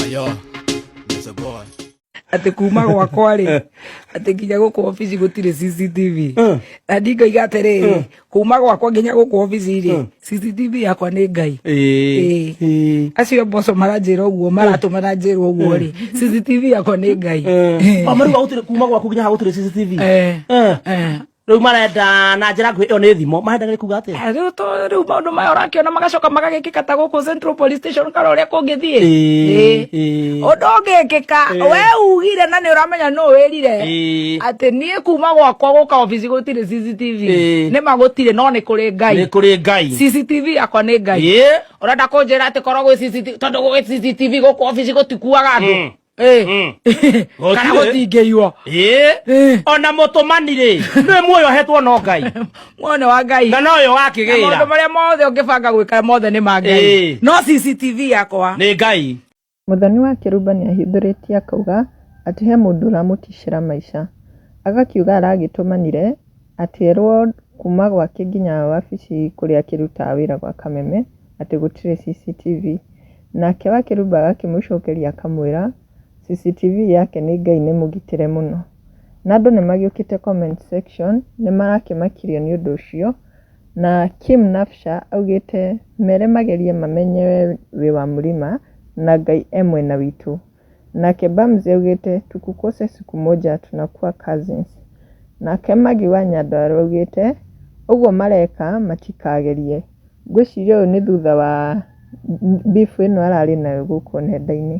Yo, it's a boy. Atĩ kuma gwakwa rĩ, atĩ nginya gũkũ obici gũtirĩ CCTV. Na ndingoiga atĩrĩrĩ, kuma gwakwa nginya gũkũ obici rĩ, CCTV yakwa nĩ Ngai. Ĩĩ. Acio mboco maranjĩra ũguo, maratũma na njĩrwo ũguo rĩ, CCTV yakwa nĩ Ngai. O marauga gũtirĩ, kuma gwaku nginya haha gũtirĩ CCTV. Eh. Eh. Eh. Rĩu marenda na njĩra nguhĩ, ĩyo nĩ thimo marenda nĩ kuga atĩa? Eh, rĩu to rĩu maũndũ maya ũrakĩona magacoka magagĩkĩka ta gũkũ Central Police Station kana ũrĩa kũngĩthiĩ. Ĩĩ, Ĩĩ. ĩĩ. Ũndũ ũngĩkĩka we ugire na nĩ ũramenya nũ wĩrire atĩ niĩ kuma gwakwa gũka obici gũtirĩ CCTV. Nĩ ma gũtirĩ, no nĩ kũrĩ Ngai. Nĩ kũrĩ Ngai. CCTV yakwa nĩ Ngai. Ũrenda kũnjĩra atĩ korwo gwĩ CCTV, tondũ gwĩ CCTV gũkũ obici gũtikuaga andũ? Ĩĩ. Kana Gũtirĩ. gũtingĩiywo? Ĩĩ. Ona mũtũmani rĩ, nĩ muoyo ahetwo no Ngai. Muone wa Ngai. Na noyo Na maũndũ wakĩgĩra marĩa mothe ũngĩbanga gwĩka mothe nĩ ma Ngai. No CCTV yakwa nĩ Ngai. Mũthoni wa Kĩrumba nĩahithũrĩtie akauga atĩ he mũndũ ũramũticĩra maica. Agakiuga aragĩtũmanire atĩ erwo kuma gwake nginya wabici kũrĩa akĩrutaga wĩra gwa Kameme atĩ gũtirĩ CCTV. Nake Wakĩrumba agakĩmũcokeria akamwĩra CCTV yake nĩ Ngai nĩ mũgitĩre mũno. Na andũ nĩmagĩũkĩte comment section nĩmarakĩmakirio nĩ ũndũ ũcio, na Kim Nafsha augĩte mere magerie mamenye we wĩ wa mũrima na Ngai e mwena witũ. Nake Bamzi augĩte tukukose siku moja tunakuwa cousins. Nake Maggie wa Nyandarua augĩte ũguo mareka matikagerie. Ngwĩciria ũyũ nĩ thutha wa beef ĩno ararĩ nayo gũkũ nenda-inĩ.